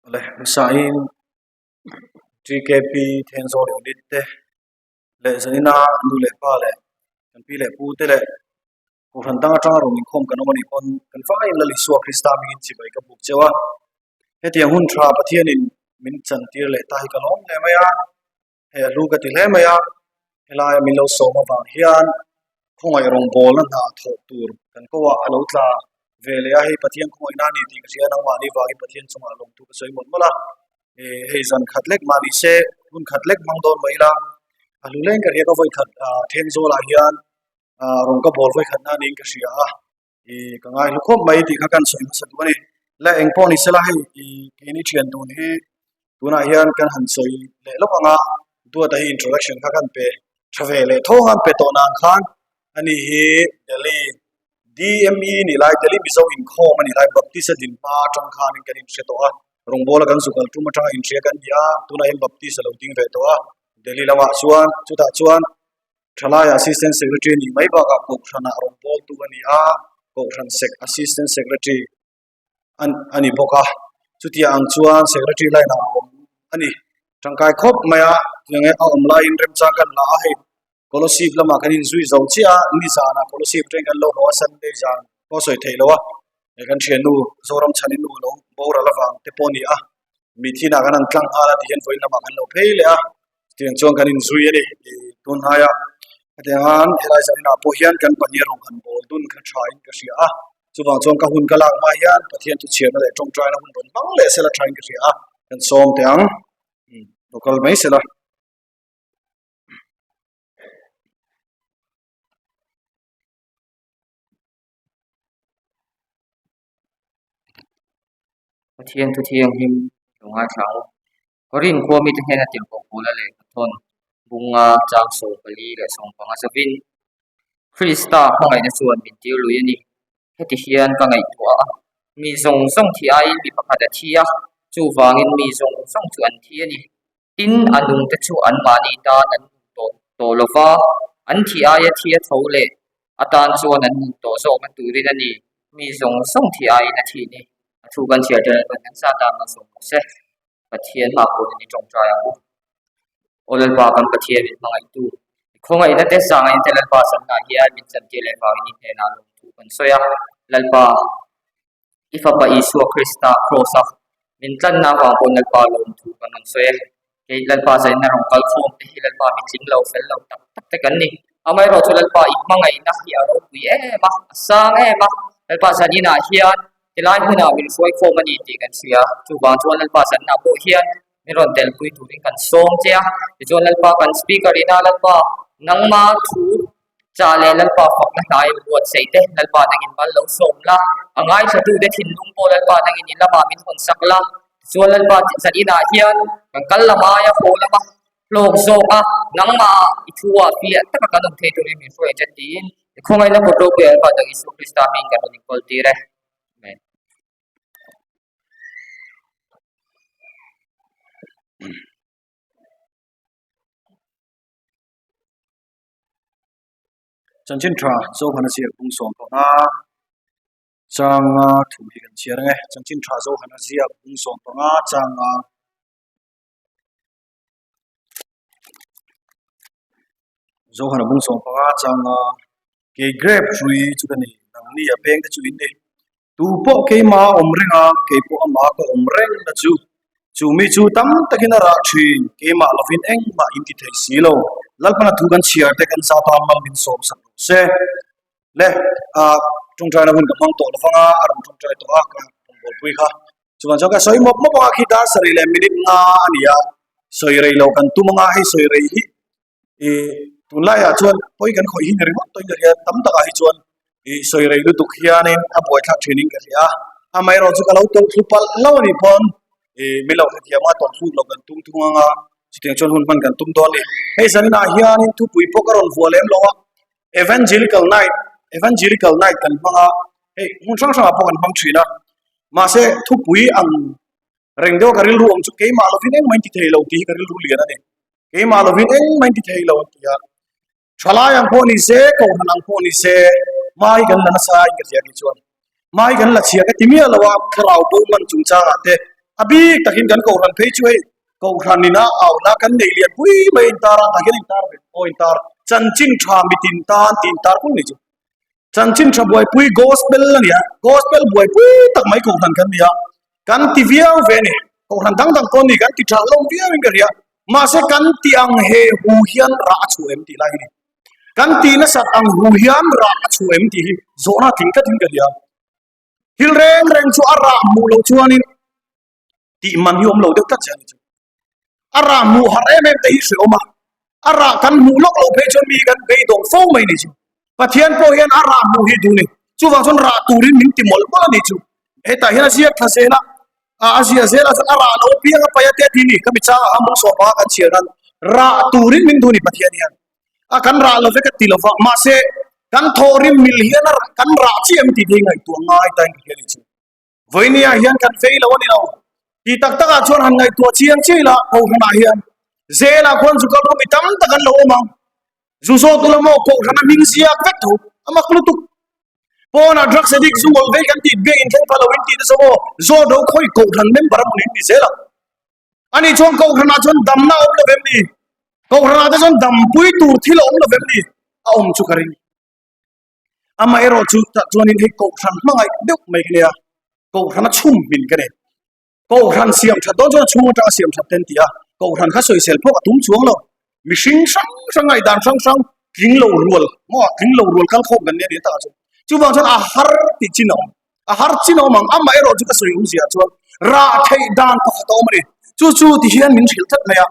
Le hmasain TKP Thenzawl unit te leh zanina nu leh pa leh kan pi leh pu te leh Kohhran dang atanga rawn inkhawm kan awm a nih pawn kan faiin Lal Isua Krista hmingin chibai ka buk cheu a. Hetiang hun tha Pathianin min chantir leh ta hi ka lawm hle mai a, hei a hlu ka ti hle mai a, helaia min lo sawm avang hian khawngaih rawngbawlna hna thawh tur kan ko ah a lo tla ve leh a, hei Pathian khawngaihna a ni tih ka hria a, nangmahni vangin Pathian chungah lawmthu ka sawi mawlh mawlh a, hei zan khat lek mah ni se hun khat lek hmang dawn mai ila, a hlu leng ka hria ka vawi khat Thenzawlah hian rawn ka bawl vawi khatna niin ka hria a. Ih ka ngai hlu khawp mai tih kha kan sawi hmasa duh a ni. La eng pawh ni sela hei ih keini thian dun hi tunah hian kan han sawi leh lawk ang a, Duata hi introduction kha kan pe tha ve leh tho ang a, an pe tawh nang khan ani hi Delhi DME ni lai Delhi Mizo inkhawm a ni lai Baptist a din hma atang khanin kan inhre tawh a, rawngbawla kan zuk al tum atanga inhria kan ni a, tunah hian Baptist a lo ding ve tawh a, Delhi lamah chuan chutah chuan Thalai Assistant Secretary nih mai bakah Kohhranah rawn bawltu a ni a, Kohhran Sec Assistant Secretary a ni bawk a. Chutiang ang chuan Secretary line ah a awm a ni. Tangkai khawp mai a, tiang a awm laiin remchang kan la a, hei Kolasib lamah kan inzui zo chiah a, nizanah Kolasib atangin kan lo haw a, Sunday zan pawh a sawi theih lo a, hei kan thiannu Zoram chhanin nu lo boral avang te pawh a ni a, mithinah kan han tlang nghal a ti hian vawiin lamah kan lo phei leh a. Tiang chuan kan inzui a ni tun hnaia hetiang han helai zaninah pawh hian kan pahnih rawng han bawl dun kha tha in ka hria a chuvang chuan ka hun ka lak hma hian Pathian chu chhiarna leh tawngtaina hun rawn hmang leh sela tha in ka hria a kan sawm teh ang lo kal mai sela. Pathian thu thianghlim lo ngaithla ang u. Korin khua mite hnena tirhkoh Paula lehkhathawn bunga chang 14 leh 15 zavin, Krista hmangaihna chuan min tir lui a ni. Heti hian ka ngaihtuah a, mi zawng zawng thi aiin mi pakhat a thi a, chuvangin mi zawng zawng chu an thi a ni. Tin, a nungte chu anmahni tan an nun tawh tawh lo va, an thi aia thi a tho leh atan chuan an nun tawh zawkna turin a ni. Mi zawng zawng thi aiin a thi ni. A thu kan chhiar ṭan chuan kan sa tan malsawm rawh se. Pathian hma pawhin i ṭawngṭai ang u. Aw Lalpa kan Pathian min hmangaihtu, i khawngaihna te zangaihna te Lalpa sannaah hian min chantir leh vangin i hnenah lawmthu kan sawi a. Lalpa, i Fapa Isua Krista Kraws-a min tlanna avang pawhin Lalpa lawmthu kan rawn sawi e. Kei Lalpa zaina rawn kal khawm te hi Lalpa mi tling lo, fel lo tak tak te kan ni. Amaherawhchu Lalpa i hmangaihna hi a ropui em a, a sang em a. Lalpa zaninah hian Tilai hmunah min hruai khawm a ni tih kan hria. Chuvang chuan Lalpa zanna pawh hian min rawn telpui turin kan sawm che a. Tichuan Lalpa kan speaker ina Lalpa nangma thu chah leh Lalpa fakna hna in buatsaih te Lalpa nangin mal lo sawm la. A ngaithlatute thinlung pawh Lalpa nangin in lamah min hawn sak la. Tichuan Lalpa zan inah hian kan kal lam aia haw lama hlawk zawk a, nangmah i thu ah fiah taka kan awm thei turin min hruai che tiin i khawngaihna kut ropui Lalpa dang Isua Krista hming kan rawn inkawl tir e. Amen. Chanchin tha Zohana ziak bung 15 changa thu hi kan chhiar ang e. Chanchin tha Zohana ziak bung 15 changa Zohana bung 15 changa kei grape hrui chu ka ni nangni a peng te chu in ni. Tu pawh keima a awm reng a, kei pawh ama ka awm reng na chu. Chu mi chu tam takin a rah thin, keimah lovin engmah in ti thei si lo. Lalpana thu kan chhiar te kan zat a, mal min sawm sak rawh se. Le, ah, tawngtaina hun ka hmang tawh lovang a, a rawn tawngtai tawh a, ka rawngbawlpui kha. Chuan chuan ka sawi mawp mawp ang a, khi dar sarih leh minute nga a ni a, sawi rei lo kan tum ang a, hei sawi rei hi ih tunlaiah chuan pawi kan khawih hi ni ringawt tawhin ka hria, tam takah hi chuan ih sawi rei lutuk hianin a buaithlak thinin ka hria a, amaherawhchu chu ka lo tawlh thlu palh lo a nih pawn ih min lo hrethiam a, tawlh thluk lo kan tum thung ang a, chutiang chuan hun hman kan tum dawn a ni. Hei zaninah hianin thupui pawh ka rawn vuah lem lo a, Evangelical Night, Evangelical Night kan hmang a, hei hmun hrang hrangah pawh kan hmang thin a, mahse thupui ang reng deuh a ka rilru awm chu keimah lovin engmah in ti thei lo tih hi ka rilru lian a ni. Keimah lovin engmah in ti thei lo an ti a, thalai ang pawh ni se, kohhran ang pawh ni se, mai kan la nasa in ka hria kei chuan. Mai kan la chhia ka ti miah lo a, thlarau bo man chungchangah te. A bik takin kan kohhran phei chu hei kohhran ina auna kan neih lian pui mai a intar a, tah hian a intar ve aw intar chanchin tha mitin tan tih intar pui ni chu. Chanchin tha buaipui gospel a nia, gospel buaipui tak mai kohhran kan ni a, kan ti viau ve a ni. Kohhran dang dang pawh a ni kan ti tha hlawm viau in ka hria, mahse kan ti ang he hu hian rah a chhuah em tih lai hi ni. Kan ti nasat ang hu hian rah a chhuah em tih hi zawhna tling tlatin ka hria. Thil reng reng chu a rah hmuh loh chuanin tih man hi awm lo deuh tlat zel a ni chu. A rah hmuh har em em te hi hre awm a, a rah kan hmuh lawk loh phei chuan mi kan beidawng fo mai ni chu. Pathian pawh hian a rah hmuh hi duh ni. Chuvang chuan rah turin min ti mawlh mawlh a ni chu. Hetah hian a ziak thla zel a, a zia zel a chuan a rah lo piang a paih a te a ti ni. Ka mi chang a hamung sawpa kan chhiar khan rah turin min duh ni Pathian hian. A kan rah lo ve ka ti lo va, mahse kan thawhrim mil hian a kan rah chiah em tih te hi ngaihtuah ngai ta in ka hria ni chu. Vawinia hian kan vei lo a ni lo. Ti tak takah chuan han ngaihtuah chiang chiah ila Kohhranah hian zelah khuan zu kal rawh mi tam tak an lo awm ang. Zu zawt ula maw Kohhrana hming ziak vek tho a mak lutuk. Pawnah drugs addict zu ngawl vei kan tih biak inthleng pha lo in tih nasa maw zawt ro khawi Kohhran member a hmun in ti zel ang. Ani chuan Kohhranah chuan damna a awm lo vem ni? Kohhranah te chuan dampui tur thil a awm lo vem ni? A awm chu ka ring. Amaherawh chu tah chuanin hei kohhran hmangaih deuh mai ka nia, kohhran a chhum hmin ka nei. Kohhran siam that dawn chuan a chhung atanga siam that ten ti a, kohhran kha sawisel pawh a tum chuang lo. Mihring hrang hrang ngaihdan hrang hrang tling lo rual maw tling lo rual kal khawm kan nia nia takah chuan. Chuvang chuan a har tih chin a awm. A har chin a awm ang. Amaherawh chu ka sawi awm ziah chuan rah theih dan pakhat a awm a ni. Chu chu ti hian min hrilh tlat mai a,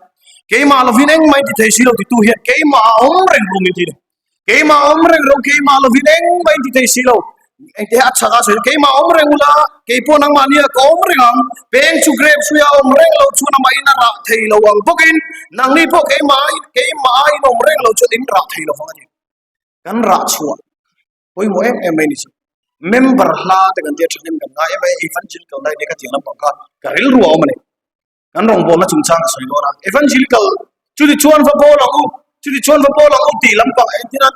keimah lovin engmah in ti thei si lo titu hian keimah a awm reng rum in ti a ni. Keimah awm reng ro, keimah lovin engmah in ti thei si lo. Engte a chhak a sawi, keimah awm reng ula, kei pawh nangmah nia ka awm reng ang. Peng chu grape hruia awm reng lo chuan amah in a rah thei lo ang bawkin nangni pawh keimah keimah a in awm reng lo chuan in rah thei lo vang a ni. Kan rah chhuah pawimawh em em mai ni chu. Member hla te kan tia thahnem kan ngai em ai, evangelical lai te ka tiang lampang kha ka rilru a awm a ni. Kan rawngbawlna chungchang ka sawi dawn a, Evangelical chuti chuan va bawl ang u, chuti chuan va bawl ang u tih lampang entir a,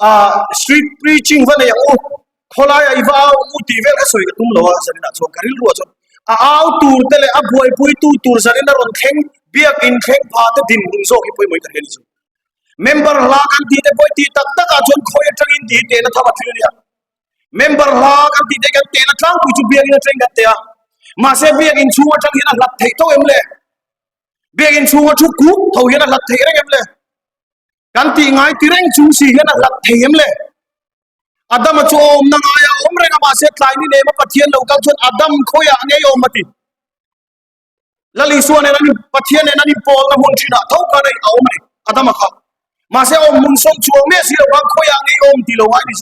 ah street preaching va nei ang u, khawlaiah i va au ang u tih vel kha sawi ka tum lo a, zaninah chuan ka rilru ah chuan a au tur te leh a buaipui tu tur zanin a rawn thleng biakin thleng pha te dinhmun zawk hi pawimawh in ka hria a ni chu. Member hla kan tih te pawh tih tak tak ah chuan khawi atangin tih hi tehna tham a thil a nia. Member hla kan tih te kan tehna tlangpui chu biakin atangin kan teh a, mahse biakin chhung atang hian a hlat theih tho em le? Biakin chhunga thu kuk tho hian a hlat theih reng em le? Kan tih ngai ti reng chung si hian a hlat thei em le? Adama chu a awmna ngaia a awm reng a, mahse tlai ni nem a Pathian lo kal chuan Adam khawiah ngei awm a ti. Lal Isua nen an Pathian nen an inpawlna hmun thinah tho khan a awm a ni, Adama kha. Mahse awm hmun sawn chuang miah si lo khan khawiah ngei awm ti lo ngai ni.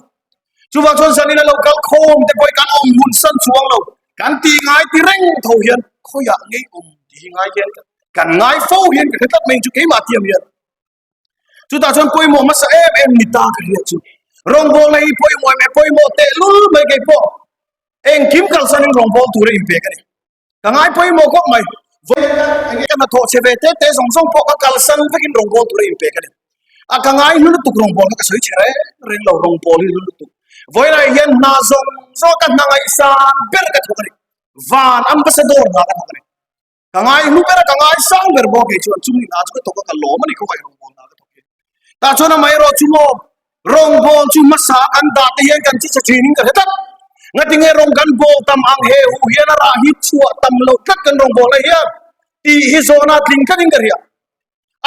Chuvang chuan zanin a lo kal khawm te pawh hi kan awm hmun san chuang lo, kan tih ngai ti reng tho hian khawiah ngei awm tih hi ngai hian kan ngai fo hian ka hre tlat mai chu keimah tiam hian. Chutah chuan pawimawh hmasa em em ni ta ka hriat chu. Rawngbawlna hi pawimawh em em pawimawh tehlul mai kei pawh engkim kalsanin rawngbâwl tura inpek a ni. Ka ngai pawimawh khawp mai. Vawiin ka hnathawh chhe ve te te zawng zawng pawh ka kalsan vekin rawngbâwl tura inpek a ni. A ka ngai hlu lutuk rawngbâwl kha ka sawi chhe reng reng lo rawngbâwl hi hlu lutuk. Vawiinah hian hna zawng zawng ka hna ngaihsan ber ka thawk a ni. Van ambassador hna ka thawk a ni. Ka ngai hlu ber a, ka ngai sang ber bawk kei chuan chumi hna chu ka thawk a, ka lawm a ni khawai rawngbâwl hna ka thawk hi. Tah chuan amaherawh chu maw rawngbâwl chu hmasa kan dah te hian kan chi chhe thin in ka hre tlat. Ngatinge rawng kan bawl tam ang he hu hian a rah hi chhuah tam loh tlat kan rawngbâwl na hian tih hi zawhna tling tlat in ka hria.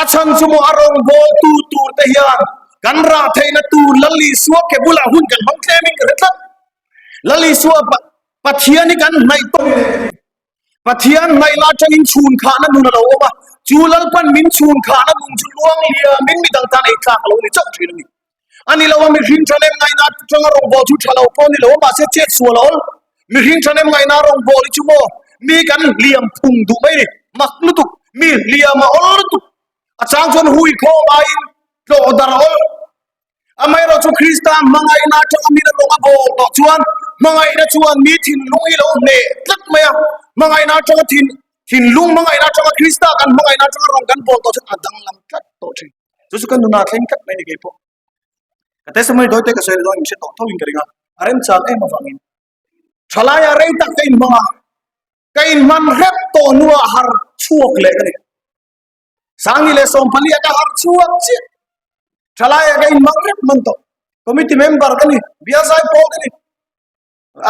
A chhan chu maw a rawngbâwl tu tur te hian kan rah theihna tur Lal Isua ke bulah hun kan hmang tlem in ka hre tlat. Lal Isua Pathian hi kan hnaih tawh ni leh ka ti. Pathian hnaihna atangin chhun khahna nun a lo awm a, chu Lalpan min chhun khahna nun chu luang liamin mi dang tan ei tlak a lo ni chauh thin a ni. A ni lo a, mihring thahnem ngaihna atanga rawngbâwl chu tha lo pawh a ni lo a, mahse chet sual a awl. Mihring thahnem ngaihna rawngbâwl hi chu maw mi kan hliam phung duh mai a ni, mak lutuk, mi hliam a awl lutuk. A chang chuan hui khawm aiin tlawh darh a awl. Amaherawh chu Krista hmangaihna atanga min a rawng a bawl tawh chuan hmangaihna chuan mi thinlung hi lo hneh tlat mai a. Hmangaihna atanga thin thinlung hmangaihna atanga Krista kan hmangaihna atanga rawng kan bawl tawh chuan a danglam tlat tawh thin. Chu chu ka nunah thleng tlat mai ni kei pawh. Ka testimony dawi te ka sawi dawn in hre tawh tho in ka ring a, a remchang em avangin. Thalai ah rei tak ka inhmang a. Ka inhman hrep tawh hnuah har chhuak leh ka ni. Sangni leh 14 ah ka har chhuak chiah. Thalai ah ka inhmang hrep hman tawh. Committee member ka ni, bialzai pawl ka ni.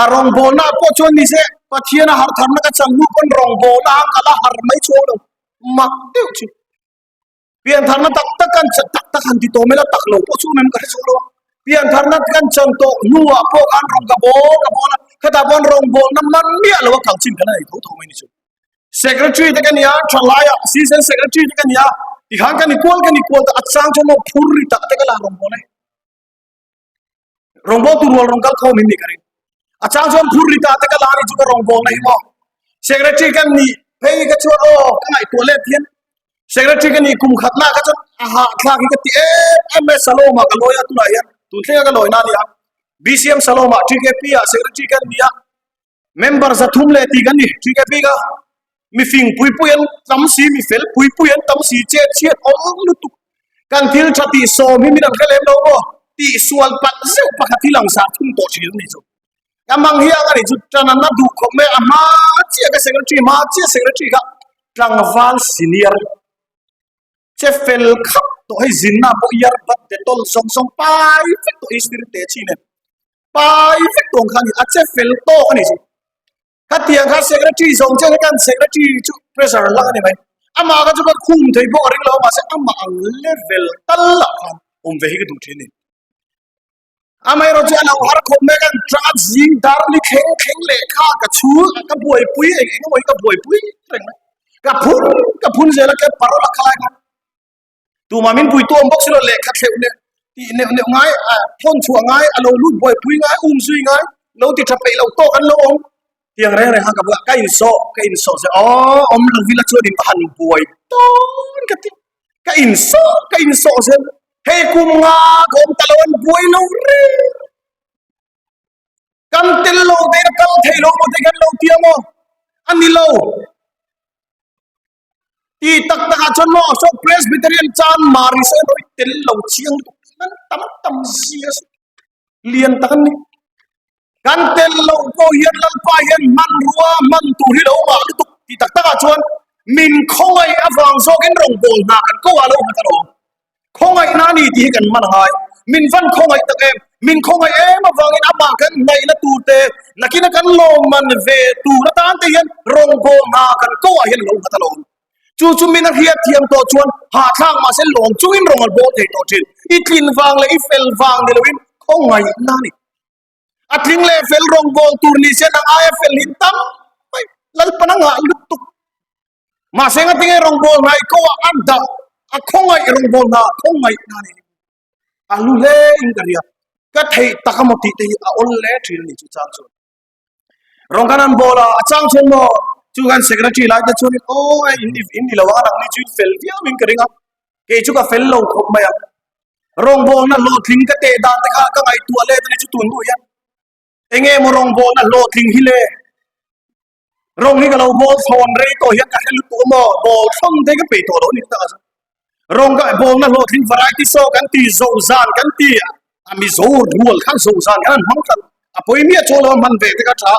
A rawngbawlna ah pawh chuan ni se Pathian a har tharna ka chang hnu pawn rawngbawlna ang ka la har mai chhuak lo. Mak deuh chu. Piantharna tak tak kan chan tak tak han ti tawh mai la tak lo pawh chu mem ka hre chhuak lo a. Piantharna kan chan tawh hnuah pawh khan rawng ka bawl ka bawl a, khatah pawh rawngbawlna man miah lo a kal chin kan la nei tho tho mai ni chu. Secretary te ka ni a, thalai ah Assistant Secretary te ka ni a, tikhan ka ni kual ka ni kual ta a chang chuan maw phur ri tak te ka la rawngbawlh e. Rawngbawltu rual rawng kal khawm in ni ka ring. A chang chuan phur ri ta te ka la ni chu ka rawngbawlna hi maw. Secretary kan nih phei ka chuan aw ka ngaihtuah let hian Secretary ka nih kum khat na ka chuan a hahthlak hi ka ti em em e Saloma ka lawi a tunah hian tun thlenga ka lawi na a ni a. BCM Saloma TKP ah Secretary kan ni a. Member 300 leh tih kan ni TKP ka mifing pui pui an tam si mi fel pui pui an tam si chet chhiat awm lutuk kan thil tha tih sawm hi min an hre lem lo maw tih sual palh zeuh pakhat hi lang sah thung tawh thin ani chu ka mang hiang ani chu tan an la duh khawp mai a hma chiah ka secretary hma chiah secretary kha tlangval senior che fel khap tawh hei zinna pawh yar bat dettol zawng zawng pai vek tawh history te chin em pai vek tawng kha ani a che fel tawk ani chu khatiang kha secretary zawng chiang hian secretary chu pressure lak ani mai amah kha chu ka khum thei bawk a ring lo mahse amah ang level tal lah khan awm ve hi ka duh thin ani amaherawh chu a lo har khawp mai kan tang zing dar ni thleng thleng leh kha ka chhul ka buaipui eng eng emaw hi ka buaipui reng mai ka phun ka phun zel a ka parola khalai khan Tumah min pui tuam bawk si lo lehkha thleuh neuh tih neuh neuh ngai a thawn chhuah ngai a lo lut buaipui ngai um zui ngai lo ti tha peih lo tawk an lo awm tiang reng reng kha ka buai ka insawh ka insawh zeh aw awm lo vila chuan in va han buai tawn ka ti ka insawh ka insawh zel hei kum nga ka awm ta lo an buai lo reng kan tel lo te in a kal thei lo maw te kan lo ti a maw a ni lo. Ti tak tak ah chuan maw saw Presbyterian chan mari saw erawh i tel lo chiang lutuk nan tam tam zia saw lian tak an ni. Kan tel lo pawh hian Lalpa hian hmanrua hman tur hi lo ngah lutuk ti tak tak ah chuan min khawngaih avang zawkin rawngbâwl hna kan ko ah lo nghat alawm. Khawngaihna a ni tih hi kan hman a ngai. Min van khawngaih tak em? Min khawngaih em avangin amah kan hnaihna tur te, nakina kan lawmman ve tur atan te hian rawngbâwl hna kan ko ah hian a lo nghat alawm. Chu chu min a hriat thiam tawh chuan hahthlak mahse lawm chungin rawn al bawl thei tawh thin. I tlin vang leh i fel vang ni loin khawngaihna a ni. A tling leh fel rawngbâwl tur ni se nang aia fel hin tam mai Lalpan a ngah lutuk. Mahse ngatinge rawngbâwl hna i ko ah a dah a khawngaih rawngbâwl hna khawngaih na ni a lu hle in ka ria ka theih tak a maw tih te hi a awl hle thin a ni chu chang chuan rawng kan an bawl a a chang chuan maw chu kan secretary lai te chuan aw in in ni lo ang nang ni chu in fel viau in ka ring a kei chu ka fel lo khawp mai a rawngbawlna hlawhtling ka teh dan te kha ka ngaihtuah let a ni chu tun hnu hian enge maw rawngbawlna hlawhtling hi le Rawng hi ka lo bawl thlawn rei tawh hian ka hre lutuk a maw, bawl thlawn te ka peih tawh lo a ni tak a chu. Rawng ka bawl na hlawhtling variety show kan ti zo zan kan ti a mizo rual khan zo zan khan an hmang tlat a pawi miah chuang lo a hman ve te ka tha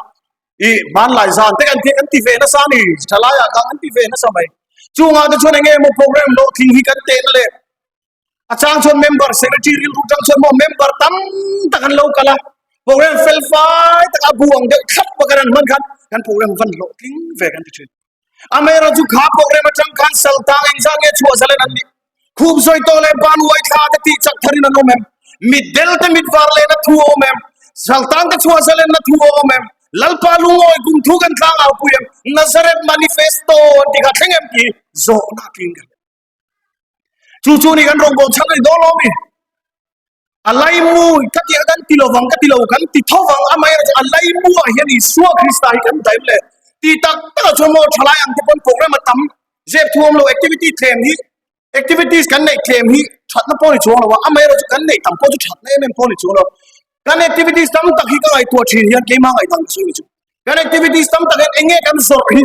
i hmanlai zan te kan ti kan ti ve nasa a ni thalai ah khan kan ti ve nasa mai chungah te chuan eng nge maw program hlawhtling hi kan teh na le A chang chuan member secretary rilru tang chuan maw member tam tak an lo kal a, program fel fai tak a bu ang deuh thlap bawk an hman khan kan program van hlawh tling ve kan ti thin. Amaherawh chu kha program atang khan saltang engzah nge chhuah zalen an nih? Khup zawi tawh leh ban uai thla te tih chak tharin an awm em? Mit del te mit var lehna thu a awm em? Saltang te chhuah zalenna thu a awm em? Lalpa lungawi kum thu kan tlang au pui em? Nazareth manifesto an ti kha thleng em tih zawhna a tling kan. Chu chu ni kan rawngbâwl chhan a ni dawn lo a mi? A laimu ka tih a kan ti lo vang ka ti lo kan ti tho vang amaherawhchu a laimu ah hian Isua Krista hi kan daih le ti tak tak ah chuan maw thalai ang te pawn program a tam zep thu awm lo activity tlem hi activities kan neih tlem hi thatna pawh a ni chuang lo a amaherawhchu kan neih tam pawh chu thatna em em pawh a ni chuang lo kan activities tam tak hi ka ngaihtuah thin hian keimah ngaihdan ka sawi ni chu kan activities tam tak hian eng nge kan zawrh hi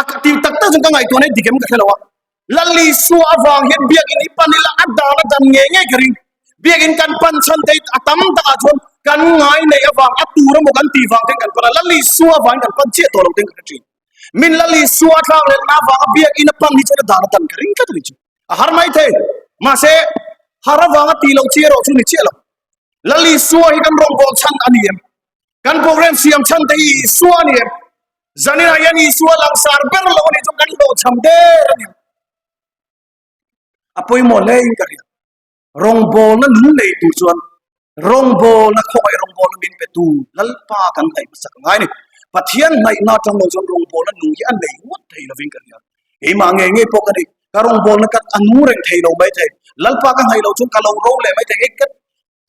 A ka ti tak tak chuan ka ngaihtuah na hi dik em ka hre lo a. Lal Isua avang hian biakinn hi pan ila a dan a dan ngei ngei ka ring. Biakinn kan pan chhan te hi a tam takah chuan Kan ngai neih avang a tur emaw kan tih vang ten kan pan a, Lal Isua avangin kan pan chiah tawh lo ten ka hre thin. Min Lal Isua thlak lehna avanga biakinn a pan hi chuan a dan a dan ka ring tlat a ni chu. A har mai thei. Mahse, har avanga tih loh chi erawh chu ni chiah lo. Lal Isua hi kan rawngbâwl chhan a ni em? Kan program siam chhan te hi Isua a ni em? Zaninah hian Isua langsar ber lo a nih chuan kan hlawhchham der a ni ang. A pawimawh hle in ka hria. Rawngbâwlna nung nei tur chuan rawngbâwlna khawngaih rawngbâwlna min petu Lalpa kan hnaih hmasak a ngai a ni. Pathian hnaihna atang lo chuan rawngbâwlna nung hi a nei ngawt thei lovin ka hria. Keimah ngei ngei pawh ka ni, ka rawngbâwlna ka a nung reng thei lo mai thei. Lalpa ka hnaih loh chuan ka lo ro leh mai thei. Hei ka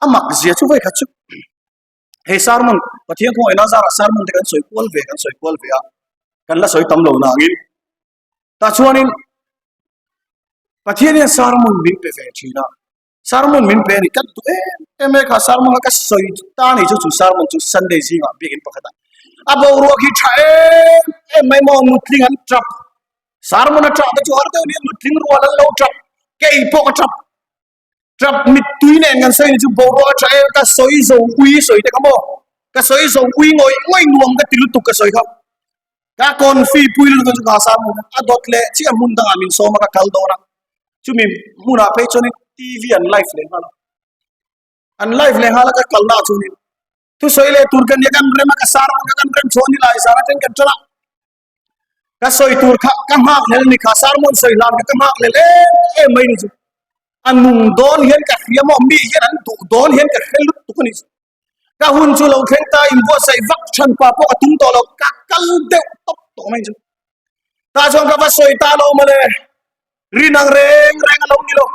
a mak zia chu vawikhat chu hei sermon Pathian khawngaihna zarah sermon te kan sawi kual ve kan sawi kual ve a, kan la sawi tam lo nangin tah chuanin Pathian hian sermon min pe ve thin a, sermon min pe a ni ka duh em em mai kha sermon kha ka sawi ta ni chu chu sermon chu Sunday zingah biakinn pakhatah a boruak hi tha em em mai maw nutling an tap sermon a tah te chu har deuh nia nutling rual an lo tap kei pawh ka tap tap mittui nen kan sawi ni chu boruak a tha em ka sawi zo ui sawi te kha maw ka sawi zo ui ngawih ngawih nuam ka ti lutuk ka sawi kha Ka confi pui lutuk chu ka sermon a dawt leh chiah hmun dangah min sawm a ka kal dawn a, chumi hmunah phei chuanin TV an live leh nghal a, an live leh nghal a ka kalna ah chuanin thusawi leh tur ka nia kan rem a ka sermon kha kan rem chhuah ni lai zan atang kan ṭan a, ka sawi tur kha ka nghak hlel ni kha sermon sawi hlan kha ka nghak hlel em em mai ni chu a nung dawn hian ka hria maw mi hian an duh dawn hian ka hre lutuk a ni chu. Ka hun chu lo thleng ta inbuatsaih vak than pa pawh ka tum tawh lo, ka kal deuh tawp tawh mai chu. Tah chuan ka va sawi ta lo mawle, rin ang reng reng a lo ni lo.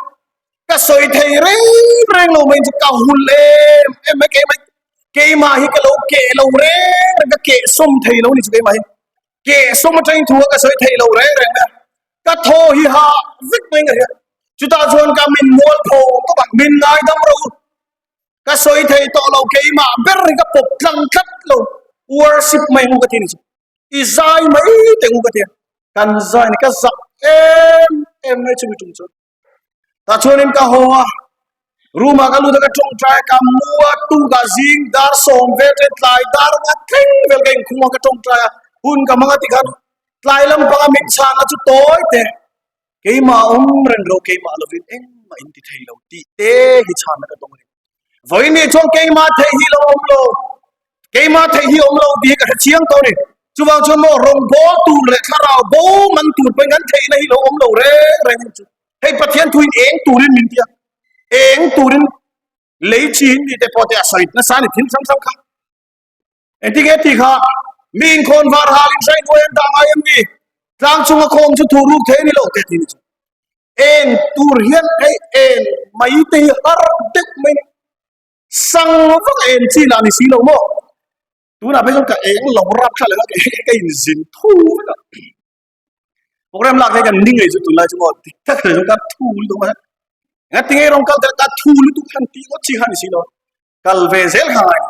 Ka sawi thei reng reng lo mai chu ka hul em em mai keimah keimah hi ka lo keh lo reng reng ka keh sawm thei lo ni chu keimah hi. Keh sawm atangin thu a ka sawi thei lo reng reng mai a. Ka thaw hi ha vek mai ka hria. Chutah chuan ka min mual tho tawp a, min ngaidam rawh u. Ka sawi thei tawh lo keimah ber hi ka pawp tlang tlat lo worship mai ngu ka ti ni chu i zai mai te ngu ka ti a kan zai ni ka zak em em mai chumi tum chuan tah chuanin ka haw a room ah ka lut a ka tawngtai a ka mu a tuk ah zing dar sawm vel te tlai dar nga thleng vel ka inkhung a ka tawngtai a hun ka hmang a tikhan tlai lampanga min chhana chu tawi te Keimah awm reng lo, keimah lovin engmah in ti thei lo tih te hi chhanna ka dawng a ni. Vawiin nih chuan keimah theih hi lo awm lo, keimah theih hi awm lo tih hi ka hre chiang tawh a ni. Chuvang chuan maw rawngbâwl tur leh thlarau bo man tur pawhin kan theihna hi lo awm lo reng reng ang chu. Hei Pathian thuin eng turin min ti a, eng turin lei chin ni te pawh te a sawi nasa a ni thil hrang hrang kha. Engtinge tih kha mi inkhawn var hal in hrai hnuai an dah ngai em ni? Tlang chunga khawm chu thu ruk thei a ni lo te ti ni chu. Eng tur hian hei eng mai te hi har deuh mai ni. Sang vak a en chi lah ni si lo maw? Tunah phei chuan ka eng lo rap thla leh a ka inzin thu vek a. Program lak hi kan ning ngei chu tunlai chu maw dik tak hle chu ka thu lutuk a. Engati nge rawng kal tel ka thu lutuk han tih ngawt chi kha ni si lo. Kal ve zel kha ngai.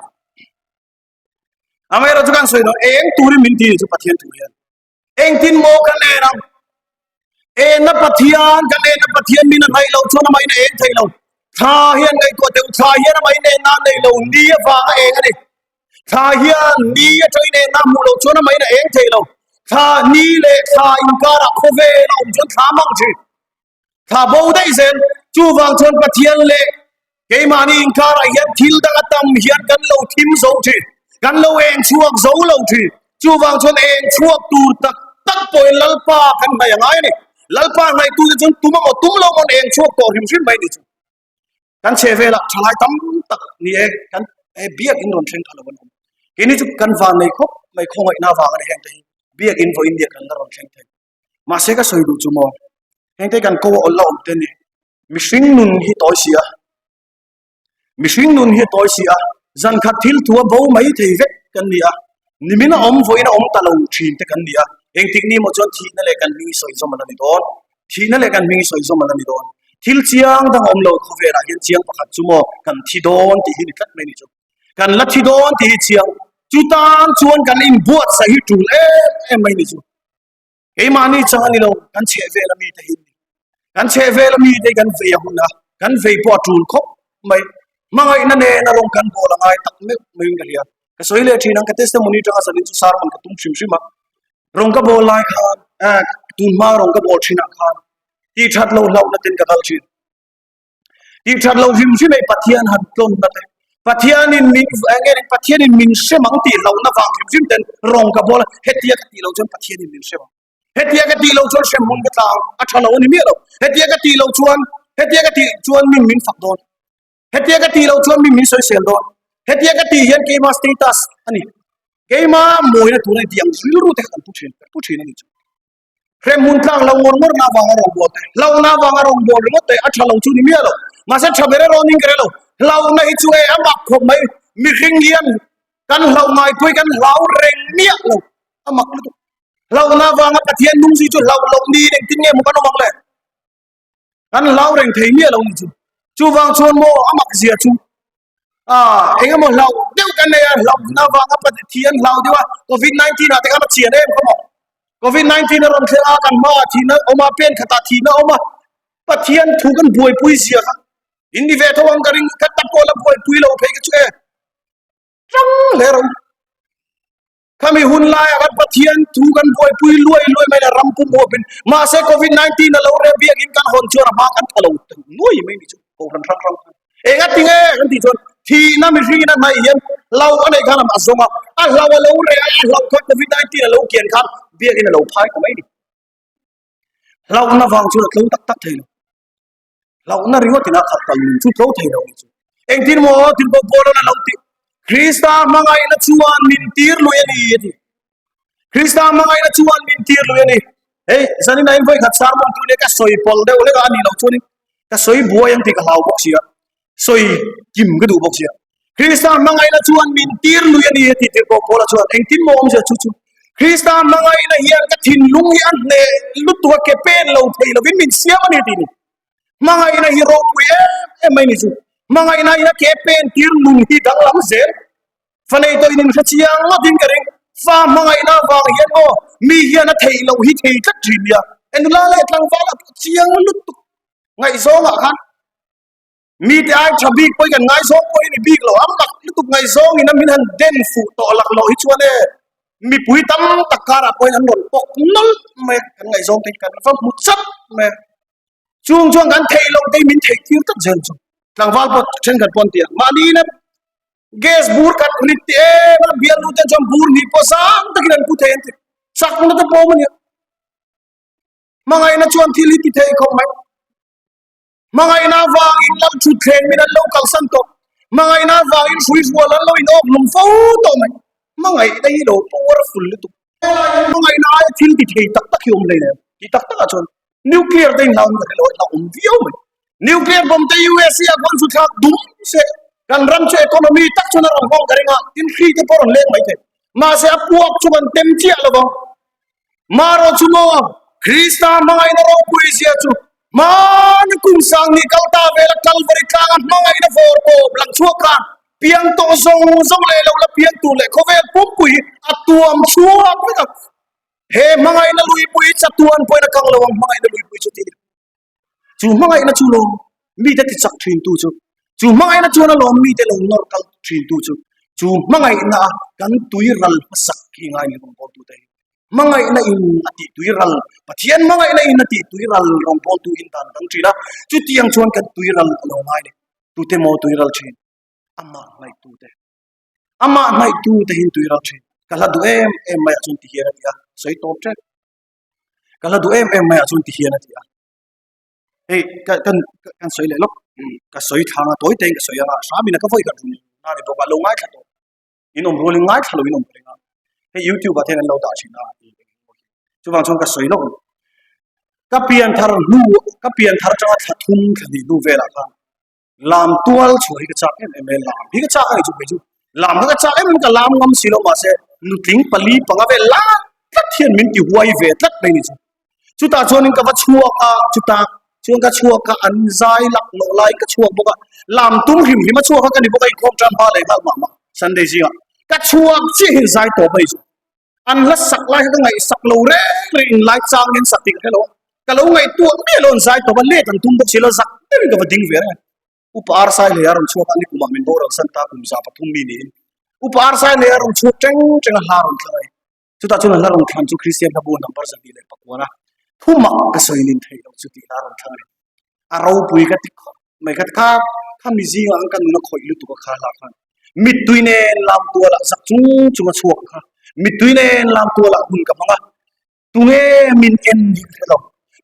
Amaherawh chu kan sawi dawn eng turin min ti chu Pathian thu hian. Engtin maw kan en ang? Enna Pathian kan enna Pathian min a hnaih lo chuan amahin a eng thei lo. Thla hian ngaihtuah teh u, thla hian amahin enna a nei lo, ni avanga eng a ni. Thla hian ni atangin enna a hmuh loh chuan amahin a eng thei lo. Thla ni leh thla inkarah khawvel a awm chuan thla mang thin. Thla bo daih zel. Chuvang chuan Pathian leh keimahni inkarah hian thil dang a tam hian kan lo thim zo thin. Kan lo eng chhuak zo lo thin. Chuvang chuan eng chhuak tur tak tak pawhin Lalpa kan hnaih a ngai a ni. Lalpa hnaihtute chuan tum emaw tum lo mawn eng chhuak tawh hrim hrim mai ni chu. Kan chhe velah thalai tam tak ni e, kan he biakinn rawn thleng kha lo an awm. Keini chu kan van nei khawp mai khawngaihna avang a ni heng te hi biakinn vawiin nia kan la rawn thleng thei. Mahse ka sawi duh chu maw, heng te kan ko a awl la awm te ni. Mihring nun hi tawi si a, mihring nun hi tawi si a, zan khat thil thu a bo mai thei vek kan ni a, nimin a awm vawiin a awm ta lo thin te kan ni a, engtik ni maw chuan thihna leh kan hming i sawi zawm a la ni dawn. Thihna leh kan hming i sawi zawm a la ni dawn. Thil chiang dang a awm lo khawvelah hian chiang pakhat chu maw kan thi dawn tih hi ni tlat mai ni chu. Kan la thi dawn tih hi chiang. Chu tan chuan kan inbuatsaih hi tul em em mai ni chu. Keimahni chang a ni lo, kan chheh vel a mite hi ni. Kan chheh vel a mite hi kan vei a hun a, kan vei pawh a tul khawp mai. Hmangaihna nena rawng kan bawl a ngai tak meuh meuhin ka hria. Ka sawi leh thin ang, ka testimony atanga zanin chu sermon ka tum hrim hrim a. Rawng ka bawl lai khan, eh, tun hma rawng ka bawl thinah khan tih that lo hlauhna ten ka kal thin. Tih that lo hrim hrim ei Pathian han tlawnna te, Pathianin min, eng nge Pathianin min hrem ang tih hlauhna vang hrim hrim ten rawng ka bawl a, hetia ka tih loh chuan Pathianin min hrem ang. Hetia ka tih loh chuan hremhmun ka tla ang, a tha lo a ni miah lo. Hetia ka tih loh chuan, hetia ka tih chuan min min fak dawn. Hetia ka tih loh chuan min min sawisel dawn. Hetia ka tih hian keima status a ni. Keima mawina tur a ni tih ang rilru te kha kan pu thin, kan pu thin a ni chu. Hremhmun tlak lo ngawr ngawr na avanga rawngbâwl te, hlauhna avanga rawngbâwl ringawt te a tha lo chu ni miah lo. Mahse tha ber erawh ning ka hre lo. Hlauhna hi chu e a mak khawp mai. Mihring hian kan hlauh ngaipui kan hlau reng miah lo. A mak lutuk. Hlauhna avanga Pathian nung zui chu hlauh loh niin engtin nge maw kan awm ang le? Kan hlau reng thei miah lo ni chu. Chuvang chuan maw a mak zia chu ah eng emaw hlauh deuh kan nei a, hlauhna avanga Pathian hlau deuh a, Covid 19 ah te khan a chian em kha maw? Covid 19 a rawn thleng a, kan hmaah thihna a awm a, pen khatah thihna a awm a, Pathian thu kan buaipui zia kha in ni ve tho ang ka ring, ka ta pawh la buaipui lo phei ka chu e. Tang hle rawh u. Khami hun laiah khan Pathian thu kan buaipui luai luai mai le ram pum huapin mahse Covid 19 a lo reh biakin kan hawn chuan a hma kan tha lo nuai mai ni chu kohhran hrang hrang khan enga tinge kan tih chuan thihna mihringin a hnaih hian hlau a neih khan a zawng a, a hlau a lo reh a, a hlau khan Covid 19 a lo kian khan biakin a lo phai ta mai ni. Hlauhna vang chuan a tlo tak tak thei lo. Hlauhna ringawtin a khat kal nun chu tlo thei lo ni chu. Engtin maw Tirhkoh Paula'n a lo tih? Krista hmangaihna chuan min tir lui a ni a ti. Krista hmangaihna chuan min tir lui a ni. Hei, zanin ah in vawikhat sermon tu nia ka sawi pawlh deuh hlek a, a nih loh chuanin ka sawi buai ang tih ka hlau bawk sia, sawi kim ka duh bawk sia. Krista hmangaihna chuan min tir lui a ni a ti Tirhkoh Paula chuan. Engtin maw awmzia chu chu? Krista hmangaihna hian ka thinlung hi a hneh lutuk a, ke pen lo thei lovin min siam a ni tih ni. Hmangaihna hi ropui em em mai ni chu. Hmangaihna hian a ke pen tir nun hi danglam zel. Fa nei tawh in in hre chiang ngawtin ka ring. Fa hmangaihna avang hian aw mi hian a theih loh hi thei tlat thin nia. Enula leh tlangval ah pawh chiang lutuk ngaihzawngah khan Mite ai tha bik pawhin kan ngaizawng pawhin i bik lo, a mak lutuk ngaizawng in a min han den fuh tawh lak loh hi chuan e mipui tam tak karah pawhin an rawn pawk nawlh mai a, kan ngaizawng te hi kan va hmu chat mai a, chung chuan kan theih loh te hi min theih tir tlat zel chu tlangval pawh thenkhat pawh an ti a, mahni ina gas bur khat rit tih em a bialnu te chuan bur hnih pawh zang takin an pu thei an ti, chakna te pawh awm a nia, hmangaihna chuan thil hi ti thei khawp mai. Hmangaihna avangin lal thut thleng min an lo kalsan tawh. Hmangaihna avangin hrui hrual an lo in awk hlum fo tawh mai. Hmangaihna hi lo powerful lutuk. Hmangaihna aia thil ti thei tak tak hi awm hlei lem. Ti tak takah chuan nuclear te inhlau in ka hre lo a, a awm viau mai. Nuclear bomb te USA ah khuan chu thlak dum se kan ram chu economy tak chuan a rawn nghawng ka ring a, tin hri te pawh a rawn leng mai thei. Mahse a puak chu kan tem chiah lo vang. Marawh chu maw Krista hmangaihna ropui zia chu hmana kum sang ni kal ta vela Kalvari tlanga hmangaihna vawr tawp lang chhuak khan piang tawh zawng zawng leh lo la piang tur leh khawvel pumpui a tuam chhuak vek a. He hmangaihna luipui chatuan pawhin a kang lo ang hmangaihna luipui chu tih a ni. Chu hmangaihna chu lawm mite ti chak thin tu chu, chu hmangaihna chuan a lawm mite lo nawr kal thin tu chu, chu hmangaihna a kan tui ral hmasak khi ngai ni rawngbawltu te hi. Hmangaihna in a tih tui ral, Pathian hmangaihna in a tih tui ral rawngbawltu in dan dang thin a, chutiang chuan kan tui ral a lo ngai ni. Tute maw tui ral thin? Amah hnaihtu te. Amah hnaihtu te hin tui ral thin. Ka hla duh em em mai ah chuan ti hian a ti a, sawi tawp tep. Ka la duh em em mai ah chuan ti hian a ti a. Hei ka kan kan sawi leh lawk ka sawi thlang a tawi tein ka sawi anga hram in a ka vawi khat run na ni bawk a lo ngaithla tawh in awm rual in ngaithla lo in awm reng a hei youtube ah te hian an lo dah thin a chuvang chuan ka sawi lawk ka pian thar hnu ka pian thar atanga thla thum thla hnih hnu velah khan Lam tual chhuah hi ka chak em em e, lam hi ka chak a ni chu kei chu. Lam kha ka chak em em ka lam ngam si lo mahse nutling pali panga vel lam tlat hian min ti huai ve tlat mai ni chu. Chutah chuanin ka va chhuak a, chutah chuan ka chhuak a, an zai lak loh laiin ka chhuak bawk a, lam tum hrim hrim a chhuak a ka ni bawk a, inkhawm tan hma leh nghal mah mah Sunday zingah ka chhuak chiah hian zai tawp a ni chu. An hla sak lai kha ka ngaihsak lo reng reng in lai chang in sak tih ka hre lo a, ka lo ngaihtuah miah lo an zai tawp a, let an tum bawk si lo, zak deuhin ka va ding ve reng a. Upa Arsai lei a rawn chhuak a, nikumah min boral san ta kum 300 mi niin. Upa Arsai lei a rawn chhuak teng teng a, hla rawn thlang a ni. Chutah chuan hla rawn thlan chu Kristian hlabu number 209 a thu mak ka sawi nin theih loh chu tih hla rawn thlang a ni. A ropui ka ti khawp mai kha kha kha mi zingah khan ka nun a khawih lutuk a kha hla khan. Mittui nen lam tualah zak chung chung a chhuak kha. Mittui nen lam tualah hun ka hmang a. Tunge min en hi ka hre lo.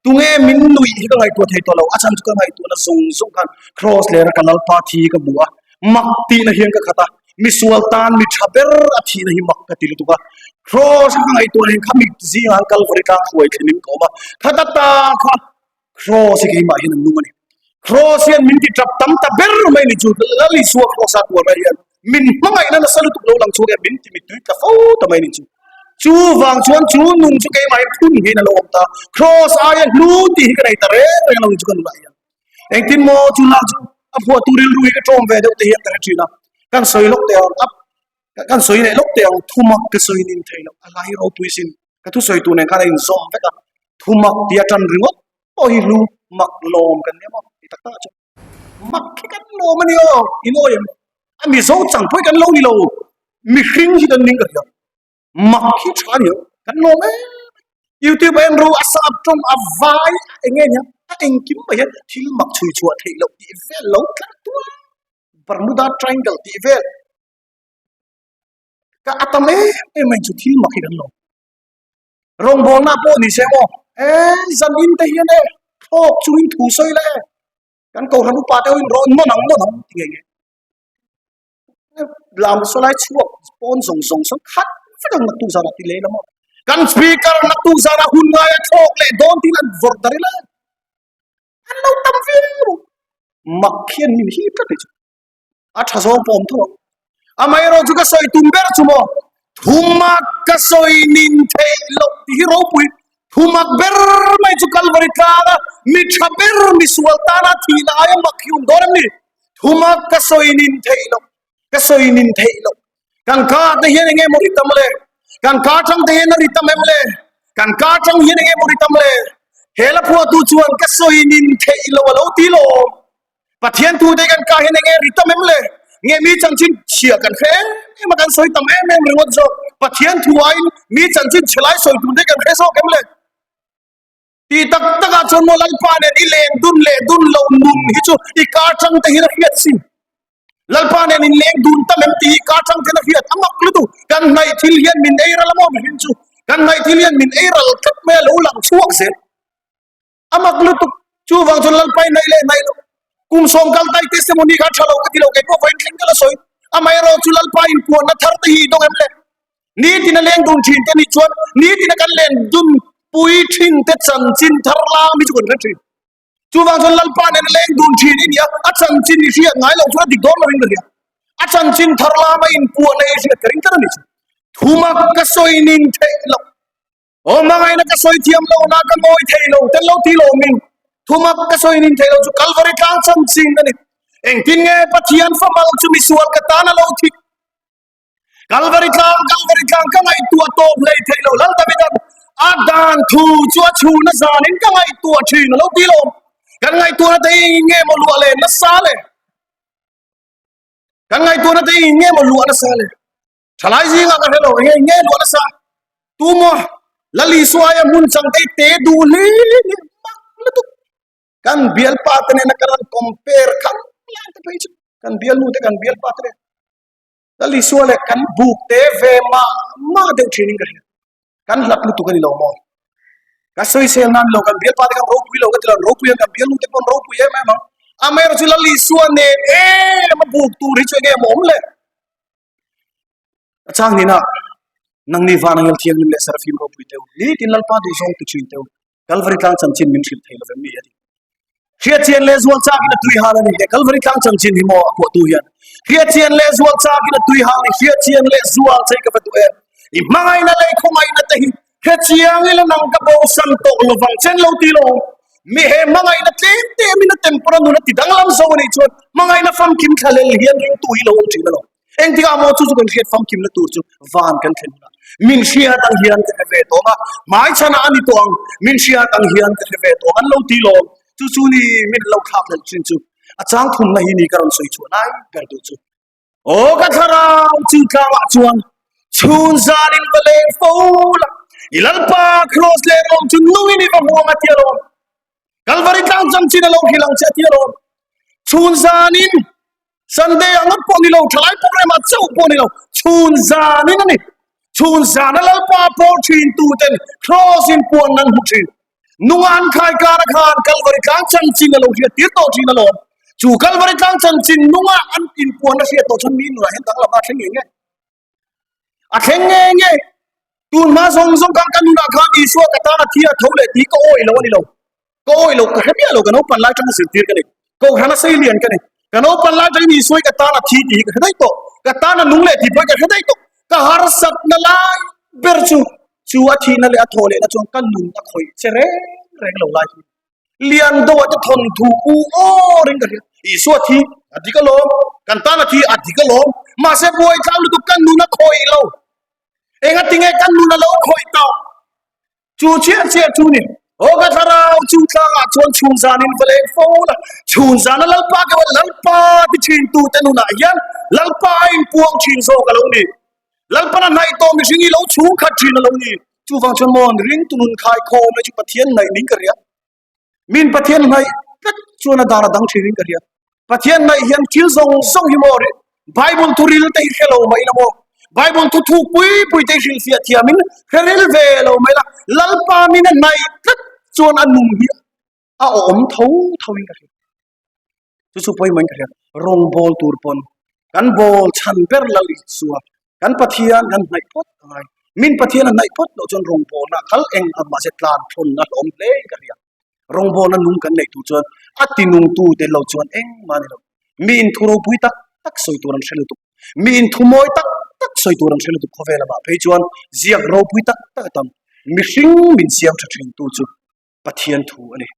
Tunge min nuih hi ka ngaihtuah thei tawh lo. A chhan chu ka ngaihtuahna zawng zawng khan Kraws lera ka Lalpa thi hi ka hmu a, mak tihna hian ka khat a. Misual tan mi tha ber a thihna hi mak ka ti lutuk a. Kraws ka ngaihtuahna hian kha mi zingah khan Kalvari tlang hruai thlenin ka awm a. Khata ta kha Kraws hi keimah hian an nung a ni. Kraws hian min ti tap tam ta ber mai ni chu Lal Isua Kraws a tuar mai hian min hmangaihna nasa lutuk lo lang chhuak hian min ti mittui tla fo ta mai ni chu. Chu vang chuan chu nung chu keimah hian phun hian a lo awm ta. Kraws aia hlu tih hi ka nei ta reng reng lo ni chu ka nunah hian. Engtin maw chu la chu a phuahtu rilru hi ka tawm ve deuh te hian ka hre thin a. Kan sawi lawk teh ang a kan sawi leh lawk teh ang thumak ka sawi nin thei lo a lai ropui sin. Ka thusawi tur nen khan a inzawm vek a, thu mak tia tan ringawt pawh hi hlu mak lawm kan nia maw ti tak tak ah chuan mak hi kan lawm a ni aw in awi em a mizo chang pawh hi kan lo ni lo mihring hi kan ning ka hria mak hi tha a ni aw kan lawm em youtube ah hian ro a sap tawng a vai a eng nge nia a engkim mai hian thil mak chhui chhuah theih loh tih vel lo tlar tual Bermuda triangle tih vel Ka a tam em em mai chu thil mak hi kan lo. Rawngbawlna pawh ni se maw? E zan in te hian e thlawk chungin thu sawi la e. Kan kohhran upa te ho in rawn nawn ang nawn ang ti ngei ngei. Lam sawlai chhuak pawn zawng zawng sawn khat vek ang naktuk zanah ti leh ila maw? Kan speaker naktuk zanah hun ngaia thlawk leh dawn tiin an vawrh dar ila e. An lo tam viau. Mak hian min hip tlat hi chu. A tha zawng pawh awm tho ang. Amaherawh chu ka sawi tum ber chu maw, thumak ka sawi nin theih loh tih hi ropui. Thumak ber mai chu Kalvari tlanga mi tha ber mi sual tana thihna aia mak hi awm dawn em ni? Thumak ka sawi nin theih loh, ka sawi nin theih loh. Kan ka te hian enge maw ri tam le? Kan ka tang te hian a ri tam em le? Kan ka tang hian enge maw ri tam le? He la phuahtu chuan ka sawi nin theih loh a lo ti lawm. Pathian thu te kan kah hian enge ri tam em le? Nge mi chanchin chhia kan hre em em a kan sawi tam em em ringawt zawk? Pathian thu aiin mi chanchin chhe lai sawi tur te kan hre zawk em le? Ti tak tak ah chuan maw Lalpa nen i leng dun leh dun lo nun hi chu i kar tang te hian a hriat sin. Lalpa nen in leng dun tam em tih hi kar tang te hian a hriat a mak lutuk. Kan hnaih thil hian min ei ral a maw mihring chu? Kan hnaih thil hian min ei ral tlat mai a lo lang chhuak zel. A mak lutuk, chuvang chuan Lalpai hnaih leh hnaih lo. Kum sawm kal tai testimony kha tha lo ka ti lo, kei pawh vawiin thleng ka la sawi. Amaherawh chu Lalpa inpuanna thar te hi i dawng em le? Nitin a leng dun thin te nih chuan nitin a kan len dun pui thin te chanchin thar lam hi chu kan hre thin. Chuvang chuan Lalpa nen a leng dun thin i nia, a chanchin i hriat ngai loh chuan a dik dawn lo in ka hria. A chanchin thar lama inpuanna i hriat ka ring tlat a ni chu. Thumak ka sawi ning theih loh. Aw hmangaihna ka sawi thiam lo na ka ngawi thei lo tel lo ti lo min thumak ka sawi nin thei lo chu Kalvari tlang chanchin a ni. Engtin nge Pathian famal chu misual ka tan a lo thik? Kalvari tlang, Kalvari tlang ka ngaihtuah tawp hlei thei lo Lal Davidan a dan thu chu a chhuna zanin ka ngaihtuah thin a lo ti lo. Kan ngaihtuahna te hi nge maw luah le nasa le? Kan ngaihtuahna te hi nge maw luah nasa le? Thalai zingah ka hre lo, enge nge luah nasa? Tu maw Lal Isua aia hmun chang te te duh hle hle mak lutuk. Kan bialpa te nena kan han compare khang lai te phei chu kan bialnu te kan bialpa te nen Lal Isua leh kan buk te ve mah mah deuh thin in ka hria. Kan hlat lutuk a ni lo maw? Ka sawisel nan lo kan bialpa te kan ropui lo ka ti lo, an ropui ang kan bialnu te pawh an ropui em em ang. Amaherawhchu chu Lal Isua nen em a buk tur hi chu enge maw awm le? A chang nina nangni van angel thianghlim leh Serafim ropui teu, nitin Lalpa duhzawng ti thin teu, Kalvari tlang chanchin min hrilh thei lovem mi a ti. Hriatchian leh zual chakin a tui hal a ni. He Kalvari tlang chanchin hi maw a kuahtu hian hriatchian leh zual chakin a tui hal ni. Hriatchian leh zual chei ka va duh em. I hmangaihna leh i khawngaihna te hi hrechiang ila nang ka bosan tawh lovang chen lo ti lo. Mi he hmangaihna tlem te min a tempawr a nun a ti danglam zo a nih chuan hmangaihna famkim thlalel hian ringtu hi lo awm thin a lo. Engtikah maw chu chu kan hriat famkimna tur chu van kan thlen hunah min hriat ang hian ka hre ve tawng a, hmaichhanah a ni tawh ang, min hriat ang hian ka hre ve tawng an lo ti lawm. Chu chu ni min lo thlak hlelh thin chu. A chang thumna hi ni ka rawn sawi chhuah lai ber duh chu. Aw ka thlarau chu tlangah chuan chhun zanin va leng fo la, i Lalpa Kraws leh rawng chu nungin i va hmuang a ti alawm. Kalvari tlang chanchin a lo hrilh ang che a ti alawm. Chhun zanin Sunday ah ngawt pawh ni lo, thalai program ah chauh pawh ni lo, chhun zanin a ni. Chhun zana Lalpa pawl thin tu ten Kraws in puan nan hmu thin. Nunga an khai kara khan Kalvari tlang chanchin a lo hriat tir tawh thin alawm. Chu Kalvari tlang chanchin nunga an inpuan a hriat tawh chuan mi nunah hian danglam a thleng ngei nge? A thleng nge nge? Tun hma zawng zawng khan ka nunah khan Isua ka tan a thi a tho leh tih ka awih lo a ni lo. Ka awih lo, ka hre miah lo, ka naupan lai tanga zirtir ka ni. Kohhran a sei lian ka ni. Ka naupan lai tangin Isua hi ka tan a thi tih hi ka hre daih tawh. Ka tan a nung leh tih pawh hi ka hre daih tawh. Ka harsatna lai ber chu chu a thihna leh a thawh lehna chuan ka nun a khawih che reng reng lo lai hi. Lian deuh te thawnthu u awr in ka hria. Isua thi a dik alawm, kan tan a thi a dik alawm, mahse buai tlang lutuk ka nun a khawih lo. Engatinge ka nun a lo khawih tawh? Chu chiah chiah chu ni. Aw ka thlarau chu tlangah chuan chhun zanin va leng fo la, chhun zana Lalpa ke va Lalpa ti thin tu te nunah hian Lalpa a inpuang thin zawk a lo ni. Lalpan a hnaih tawh mihring hi lo chhung khat thin a lo ni. Chuvang chuan maw ringtu nun khai khawm le chu Pathian hnaih ning ka ria. Min Pathian hnaih tlat chuan a dan a dang thin in ka ria. Pathian hnaih hian thil zawng zawng hi maw Bible thu ril te hi hre lo mai la maw. Bible thu thuk pui pui te hi hrilhfiah thiam in hre ril ve lo mai la. Lalpa min a hnaih tlat chuan a nun hi a awm tho tho in ka hria. Chu chu pawimawh in ka hria. Rawngbawl tur pawn kan bawl chhan ber Lal Isua kan Pathian kan hnaih phawt a ngai. Min Pathian a hnaih phawt loh chuan rawngbawlna kal eng ang mahse tlan thawn a hlawm hle in ka hria. Rawngbawlna nung kan neih tur chuan a tinungtu tel lo chuan engmah a ni lo. Mi in thu ropui tak tak sawi tur an hre lutuk. Mi in thu mawi tak tak sawi tur an hre lutuk khawvel lamah phei chuan ziak ropui tak tak a tam. Mihring min siam tha thin tu chu Pathian thu a ni.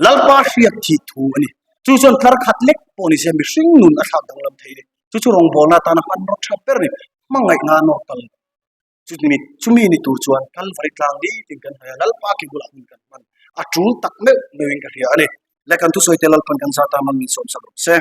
Lalpa hriat thih thu a ni. Chu chuan tlar khat lek pawh ni se mihring nun a thlak danglam thei a ni. Chu chu rawngbawlna atana hmanraw tha ber a ni. Hmangaihna a nawr kal chumi chumi ni tur chuan Kalvari tlang ni tin kan hnaih a, Lalpa ki bulah hun kan hman a tul tak meuh meuhin ka hria a ni. Le kan thusawi te Lalpan kan zat a, man min sawmsak rawh se.